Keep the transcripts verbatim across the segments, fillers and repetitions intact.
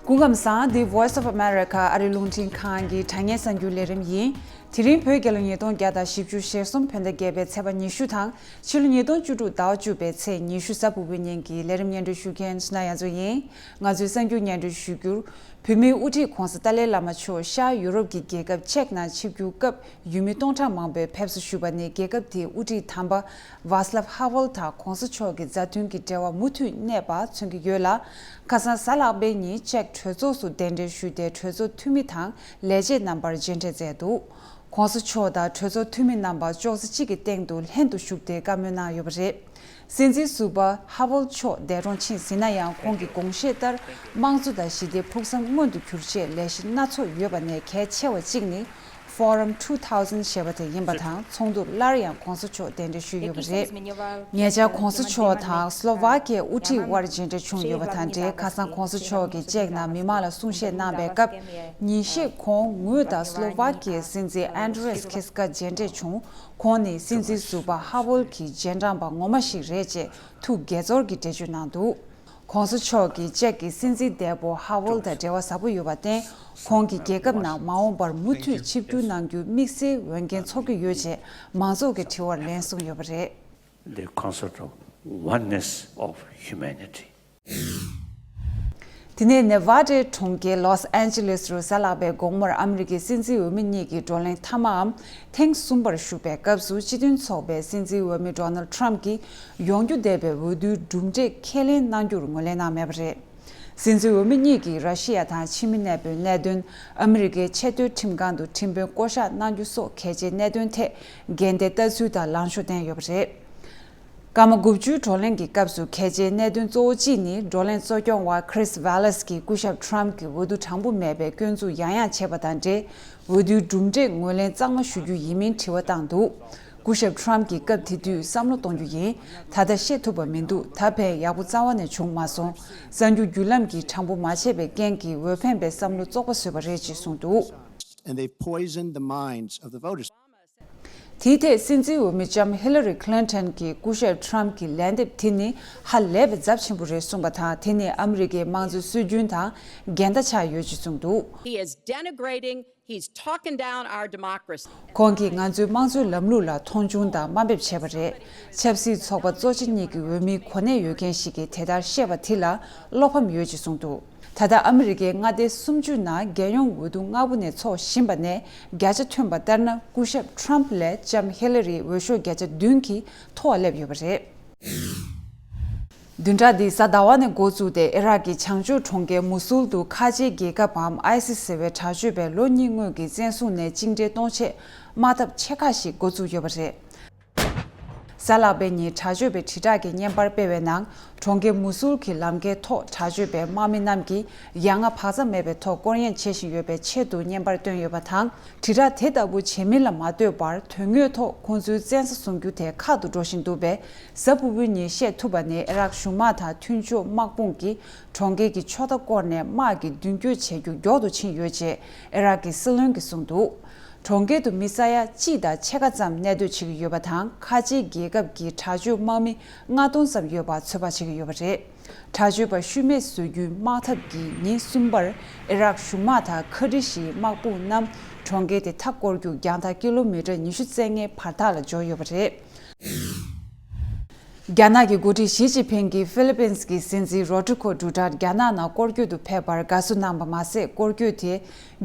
སྐུ་ཁམས་བཟང་། འདི་Voice of America ཨ་རིའི་རླུང་འཕྲིན་ཁང་གི་དྲ་བརྙན་གསར་འགྱུར་ལས་རིམ་ཡིན། དེ་རིང་བོད་རྒྱལ་ལོ་ཉིས་སྟོང་བརྒྱ་དང་བཞི་བཅུ་ཞེ་གསུམ་བོད་ཟླ་བརྒྱད་པའི་ཚེས་པ་ཉི་ཤུ་དང་ཕྱི་ལོ་ཉིས་སྟོང་བཅུ་དྲུག་ཟླ་བ་བཅུ་པའི་ཚེས་ཉི་ཤུ་གཟའ་ཕུར་བུའི་ཉིན་གྱི་ལས་རིམ་སྙན་སྒྲོན་ཞུ་མཁན་སུ་ན་ཡ་མཚོ་ཡིན། ང་ཚོའི་གསར་འགྱུར་སྙན་སྒྲོན་ཞུ་རྒྱུར། བོད་མིའི་དབུ་ཁྲིད་༧གོང་ས་ཏཱ་ལའི་བླ་མ་མཆོག་ཤར་ཡུ་རོབ་ཀྱི་རྒྱལ་ཁབ་ཅེཀ་ནང་ཆིབས་བསྒྱུར་སྐབས་ཡུལ་མི་སྟོང་ཕྲག་མང་པོས་ཕེབས་བསུ་ཞུས་པ་ནི་རྒྱལ་ཁབ་དེའི་དབུ་ཁྲིད་དམ་པ་ཝཱ་སི་ལབ་ཧ་ཝལ་དང་༧གོང་ས་མཆོག་གི་མཛའ་མཐུན་གྱི་འབྲེལ་བ་མུ་མཐུད་གནས་པ་མཚོན་གྱི་ཡོད་ལ། ཁ་སང་གཟའ་ལྷག་པའི་ཉིན་ཅེཀ་གྲོས་ཚོགས་སུ་གདན་འདྲེན་ཞུས་ཏེ་གྲོས་ཚོགས་འཐུས་མི་དང་ལས་བྱེད་རྣམ་པར་མཇལ་འཕྲད་མཛད་འདུག ༧གོང་ས་མཆོག་དང་གྲོས་ཚོགས་འཐུས་མི་རྣམ་པ་ཅོག་ཙེ་གཅིག་གི་སྟེང་དུ་ལྷན་དུ་བཞུགས་ཏེ་བཀའ་མོལ་གནང་ཡོད་པ་རེད། སྲིད་འཛིན་ཟུར་པ་ཧ་ཝལ་མཆོག་འདས་གྲོངས་ཕྱིན་ཟིན་ན་ཡང་ཁོང་གི་དགོངས་བཞེད་ལྟར་དམངས་གཙོ་དང་ཞི་བདེ་ཕུགས་བསམ་མངོན་དུ་གྱུར་ཆེད་ལས་གཞི་སྣ་ཚོགས་ཡོད་པ་ནས་གལ་ཆེ་བ་གཅིག་ནི་Forum two thousand ཞེས་པ་དེ་ཡིན་པ་དང་ཚོགས་འདུར་སླར་ཡང་༧གོང་ས་མཆོག་གདན་འདྲེན་ཞུས་ཡོད་པ་རེད། ཉེ་ཆར་༧གོང་ས་མཆོག་དང་སློ་ཝཱ་ཀི་ཡའི་དབུ་ཁྲིད་དབར་མཇལ་འཕྲད་བྱུང་ཡོད་པ་དང་འབྲེལ་ཁ་སང་༧གོང་ས་མཆོག་གིས་ཅེཀ་ནང་མི་མང་ལ་གསུང་བཤད་གནང་བའི་སྐབས་ཉིན་ཤས་གོང་ངོས་དང་སློ་ཝཱ་ཀི་ཡའི་སྲིད་འཛིན་ཨན་ཌྲེ་ཡས་ཁི་སི་ཀ་མཇལ་འཕྲད་བྱུང་། ཁོང་ནི་སྲིད་འཛིན་ཟུར་པ་ཧ་ཝོལ་གྱི་རྗེས་འབྲང་པ་ངོ་མ་ཞིག་རེད་ཅེས་ཐུགས་དགྱེས་ཚོར་གྱི་འགྲེལ་བརྗོད་གནང་འདུག ༸གོང་ས་མཆོག་གིས་ཅེག་གི་སྲིད་འཛིན་འདས་པོ་ཧ་ཝོལ་དང་འབྲེལ་བ་ཟབ་པོ་ཡོད་པར་བརྟེན། ཁོང་གིས་རྒྱལ་ཁབ་ནང་མ་འོངས་པར་མུ་མཐུད་ཆིབས་བསྒྱུར་གནང་རྒྱུའི་དམིགས་བསལ་འོས་འགན་ཚོར་གྱི་ཡོད་ཅེས་མང་ཚོགས་ཀྱི་དྲི་བར་ལན་གསུངས་ཡོད་པ་རེད། The concept of oneness of humanity. དེ་ནས་ནེ་ཝ་ཌའི་གྲོང་ཁྱེར་ལོས་ཨན་ཇི་ལེས་རུ་གཟའ་ལྷག་པའི་དགོང་མོར་ཨ་མི་རི་ཀའི་སྲིད་འཛིན་འོས་མི་གཉིས་ཀྱི་བགྲོ་གླེང་མཐའ་མའམ་ཐེངས་གསུམ་པར་ཞུགས་པའི་སྐབས་སུ་སྤྱི་མཐུན་ཚོགས་པའི་སྲིད་འཛིན་འོས་མི་ཌོ་ནལ་ཌི་ཊརམ་ཕི་གྱིས་ཡོང་རྒྱུ་འདས་པའི་འོས་བསྡུའི་གྲུབ་འབྲས་ཁས་ལེན་གནང་རྒྱུར་ངོས་ལེན་གནང་མེད་པ་རེད། སྲིད་འཛིན་འོས་མི་གཉིས་ཀྱིས་ར་ཤི་ཡ་དང་ཕྱི་མི་གནས་སྤོའི་གནད་དོན། ཨ་མི་རི་ཀའི་ཆེས་མཐོའི་ཁྲིམས་ཁང་དུ་ཁྲིམས་དཔོན་བསྐོ་གཞག་གནང་རྒྱུ་སོགས་གལ་ཆེའི་གནད་དོན་ཐད་འགལ་ཟླའི་ལྟ་ཚུལ་དང་ལངས་ཕྱོགས་བསྟན་ཡོད་པ་རེད། སྐར་མ་དགུ་བཅུའི་བགྲོ་གླེང་གི་སྐབས་སུ་གལ་ཆེའི་གནད་དོན་གཙོ་བོ་གཅིག་ནི་བགྲོ་གླེང་གཙོ་སྐྱོང་བ་ཁྲིས་ཝེ་ལེས་ཀྱིས་སྐུ་ཞབས་ཊརམ་ཕི་གྱིས་འོས་བསྡུ་དྲང་པོ་མེད་པའི་སྐྱོན་འཛུགས་ཡང་ཡང་བྱས་པ་དང་འབྲེལ། འོས་བསྡུའི་གྲུབ་འབྲས་ངོས་ལེན་གཙང་མ་ཞུ་རྒྱུ་ཡིན་མིན་དྲི་བ་བཏང་འདུག་སྐུ་ཞབས་ཊརམ་ཕི་གྱིས་སྐབས་དེ་དུས་བསམ་བློ་གཏོང་རྒྱུ་ཡིན། ད་ལྟ་ཤེས་ཐུབ་པ་མི་འདུག་ད་ཕན་ཡག་པོ་རྩ་བ་ནས་བྱུང་མ་སོང་། གསར་འགྱུར་བརྒྱུད་ལམ་གྱིས་དྲང་པོ་མ་བྱས་པའི་རྐྱེན་གྱིས་འོས་འཕེན་པའི་བསམ་བློ་བཙོག་པ་བཟོས་པ་རེད་ཅེས་གསུངས་འདུག And they've poisoned the minds of the voters. དེའི་ཐད་སྲིད་འཛིན་འོས་མི་ལྕམ་ཧི་ལ་རི་ཁི་ལིན་ཊོན་གྱིས་སྐུ་ཞབས་ཊརམ་ཕི་གྱི་ལན་འདེབས་དེ་ནི་ཧ་ལས་པའི་ཚབས་ཆེན་པོ་རེད་གསུངས་པ་དང་དེ་ནི་ཨ་མི་རི་ཀའི་དམངས་གཙོའི་སྲོལ་རྒྱུན་དང་འགལ་ཟླ་ཆགས་ཡོད་ཅེས་གསུངས་འདུག He is denigrating, he's talking down our democracy. ཁོང་གིས་ང་ཚོའི་དམངས་གཙོའི་ལམ་ལུགས་ལ་མཐོང་ཆུང་དང་དམའ་འབེབས་བྱས་པ་རེད། ཆབ་སྲིད་ཚོགས་པ་གཙོ་ཆེ་གཉིས་ཀྱི་འོས་མིའི་གོ་གནས་ཡོད་མཁན་ཞིག་གིས་དེ་ལྟར་བཤད་པ་དེ་ལ་བློ་ཕམ་ཡོད་ཅེས་གསུངས་འདུག་ད་ལྟ་ཨ་མི་རི་ཀའི་མངའ་སྡེ་སུམ་ཅུ་ནང་རྒྱལ་ཡོངས་འོས་བསྡུ་སྔ་པོ་ནས་འཚོགས་བཞིན་པ་ནས་བརྒྱ་ཆ་ཐོན་པ་ལྟར་ན་སྐུ་ཞབས་ཊརམ་ཕི་ལས་ལྕམ་ཧི་ལ་རིའི་འོས་ཤོག་བརྒྱ་ཆ་བདུན་གྱིས་མཐོ་བ་སླེབས་ཡོད་པ་རེད། བདུན་ཕྲག་འདིའི་གཟའ་ཟླ་བ་ནས་འགོ་བཙུགས་ཏེ་ཨི་རག་གི་བྱང་ཕྱོགས་གྲོང་ཁྱེར་མུ་སུལ་དུ་ཁ་ཆེའི་རྒྱལ་ཁབ་བམ་ཨའི་སི་ཟེར་བའི་དྲག་སྤྱོད་པས་ལོ་གཉིས་སྔོན་གྱི་བཙན་བཟུང་ནས་གཅིག་འདྲེ་གཏོང་ཆེད་དམག་འཐབ་ཆེ་ཁག་ཞིག་འགོ་བཙུགས་ཡོད་པ་རེད། གཟའ་ལྷག་པའི་ཉིན་དྲག་སྤྱོད་པའི་དྲིལ་བསྒྲགས་ཀྱི་བརྙན་པར་སྤེལ་བའི་ནང་། གྲོང་ཁྱེར་མུ་སུལ་གྱི་ལམ་ཁའི་ཐོག་དྲག་སྤྱོད་པའི་དམག་མི་རྣམས་ཀྱིས་ཡ་ང་བག་ཚ་མེད་པའི་ཐོག་སྐོར་གཡེང་བྱེད་བཞིན་ཡོད་པའི་ཆེད་དུ་བརྙན་པར་བཏོན་ཡོད་པ་དང་། དྲིལ་བསྒྲགས་དེ་ལྟ་བུ་བྱེད་མིན་ལ་མ་ལྟོས་པར་དོན་དངོས་ཐོག་ཁོང་ཚོའི་བཙན་ས་བཟུང་རྒྱུ་དེ་ཁག་ཏུ་འགྲོ་བཞིན་འདུག་པས། གཟའ་ཕུར་བུའི་ཉིན་བཤད་ཐུབ་པ་ནི་ཨི་རག་གཞུང་དམག་དང་མཐུན་ཕྱོགས་དམག་དཔུང་གིས་གྲོང་ཁྱེར་གྱི་ཕྱོགས་མཐའ་བསྐོར་ནས་དམག་གི་མདུན་སྐྱོད་བྱེད་རྒྱུ་མགྱོགས་དུ་ཕྱིན་ཡོད་ཅེས་ཨི་རག་གི་སྲིད་བློན་གྱིས་གསུངས་འདུག་གྲོང་ཁྱེར་དུ་མི་ས་ཡ་གཅིག་དང་ཕྱེད་ཀ་ཙམ་གནས་སྡོད་བྱེད་ཀྱི་ཡོད་པ་དང་། ཁ་ཆེའི་རྒྱལ་ཁབ་ཀྱི་དྲག་སྤྱོད་དམག་མི་ལྔ་སྟོང་ཙམ་ཡོད་པ་ཚོད་དཔག་བྱེད་ཀྱི་ཡོད་པ་རེད། དྲག་སྤྱོད་པ་ཤུལ་མེད་བཟོ་རྒྱུའི་དམག་འཐབ་ཀྱི་ཉིན་གསུམ་པར་ཨི་རག་གཞུང་དམག་དང་ཁ་ཏི་ཤིའི་དམག་དཔུང་རྣམས་གྲོང་ཁྱེར་དེ་མཐའ་བསྐོར་རྒྱུ་རྒྱང་ཐག་ཀི་ལོ་མི་ཊར་ཉི་ཤུ་རྩ་ལྔའི་བར་ཐག་ལ་འབྱོར་ཡོད་པ་རེད། རྒྱ་ནག་གི་འགོ་ཁྲིད་ཞི་ཅིན་ཕིང་གིས་ཧྥི་ལི་པིན་གྱི་སྲིད་འཛིན་རོ་ཌི་ཁོ་ཌུ་ཊར་རྒྱ་ནག་ནང་སྐོར་སྐྱོད་དུ་ཕེབས་པར་དགའ་བསུ་གནང་པ་མ་ཟད། སྐོར་སྐྱོད་དེ་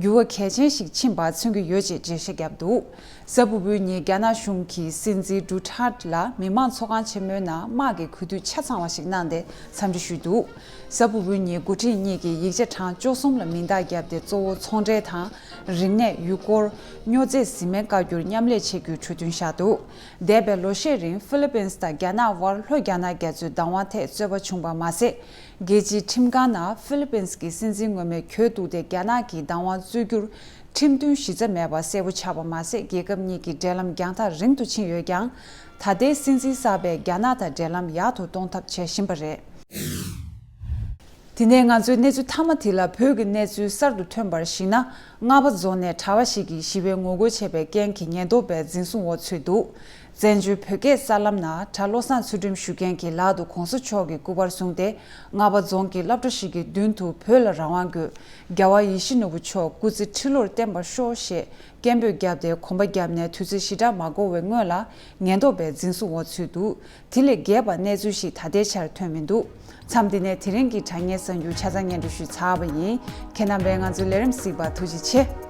འགྱུར་བ་གལ་ཆེན་ཞིག་ཕྱིན་པ་མཚོན་གྱི་ཡོད་ཅེས་འགྲེལ་བཤད་བརྒྱབ་འདུག་གཟའ་ཕུར་བུའི་ཉིན་རྒྱ་ནག་གཞུང་གིས་སྲིད་འཛིན་ཌུ་ཊར་ལ་མི་དམངས་ཚོགས་ཁང་ཆེན་མོའི་ནང་དམག་གི་གུས་འདུད་ཆ་ཚང་བ་ཞིག་གནང་སྟེ་འཚམས་འདྲི་ཞུས་འདུག་གཟའ་ཕུར་བུའི་ཉིན་འགོ་ཁྲིད་གཉིས་ཀྱིས་ཡིག་ཆ་གྲངས་བཅུ་གསུམ་ལ་མིང་རྟགས་བརྒྱབ་སྟེ་གཙོ་བོ་ཚོང་འབྲེལ་དང་། རིག་གནས། ཡུལ་སྐོར། སྨྱོ་རྫས་བཟི་སྨན་བཀག་རྒྱུར་མཉམ་ལས་བྱེད་རྒྱུའི་གྲོས་མཐུན་བཞག་འདུག་འདས་པའི་ལོ་ཤས་རིང་ཧྥི་ལི་པིན་དང་རྒྱ་ནག་དབར་ལྷོ་རྒྱ་ནག་རྒྱ་མཚོའི་བདག་དབང་ཐད་རྩོད་པ་བྱུང་བ་མ་ཟད། རྒྱལ་སྤྱིའི་ཁྲིམས་ཁང་ནང་ཧྥི་ལི་པིན་གྱི་སྲིད་འཛིན་མངོན་མེད་གྱོད་གཏུགས་ཏེ་རྒྱ་ནག་གི་བདག་དབང་རྩོད་རྒྱུར་ཁྲིམས་མཐུན་གཞི་རྩ་མེད་པ་གསལ་པོ་ཆགས་པ་མ་ཟད། རྒྱལ་ཁབ་གཉིས་ཀྱི་འབྲེལ་ལམ་རྒྱང་ཐག་རིང་དུ་ཕྱིན་ཡོད་ཀྱང་། ད་ལྟའི་སྲིད་འཛིན་གསར་པས་རྒྱ་ནག་དང་འབྲེལ་ལམ་ཡག་ཏུ་གཏོང་ཐབས་བྱེད་བཞིན་པ་རེད། དེ་ནས་ང་ཚོའི་གནས་ཚུལ་མཐའ་མ་དེ་ལ། བོད་ཀྱི་གནས་ཚུལ་གསར་དུ་ཐོན་པར་གཞིགས་ན། རྔ་པ་རྫོང་ནས་གྲྭ་པ་ཞིག་གིས་ཞི་བའི་ངོ་རྒོལ་བྱས་པའི་རྐྱེན་གྱིས་ཉེན་རྟོག་པས་འཛིན་བཟུང་འོག་ཚུད་འདུག་བཙན་བྱོལ་བོད་སྐད་གསར་ལམ་ནང་གྲྭ་བློ་བཟང་ཚུལ་ཁྲིམས་ཞུ་མཁན་གྱི་ལག་ཏུ་གོང་ས་མཆོག་གི་སྐུ་པར་བཟུང་སྟེ། རྔ་བ་རྫོང་གི་སློབ་གྲྭ་ཞིག་གི་མདུན་དུ་བོད་ལ་རང་དབང་དགོས། རྒྱལ་བ་ཡིད་བཞིན་ནོར་བུ་མཆོག་སྐུ་ཚེ་ཁྲི་ལོར་བརྟན་པར་ཤོག་ཞེས་སྐད་འབོད་བརྒྱབ་སྟེ། གོམ་པ་བརྒྱབ་ནས་དུས་ཚོད་ཞེ་དྲག་མ་འགོར་བའི་སྔོན་ལ་ཉེན་རྟོག་པའི་འཛིན་བཟུང་འོག་ཚུད་འདུག་དེ་ལས་རྒྱས་པ་གནས་ཚུལ་ཞིག་ད་ལྟའི་ཆར་ཐོན་མི་འདུག་མཚམས་འདི་ནས་དེ་རིང་གི་དྲ་བརྙན་གསར་འགྱུར་ཆ་ཚང་སྙན་སྒྲོན་ཞུས་ཚར་བ་ཡིན། ཁྱེད་རྣམ་པས་ང་ཚོའི་ལས་རིམ་གཟིགས་པར་ཐུགས་རྗེ་ཆེ།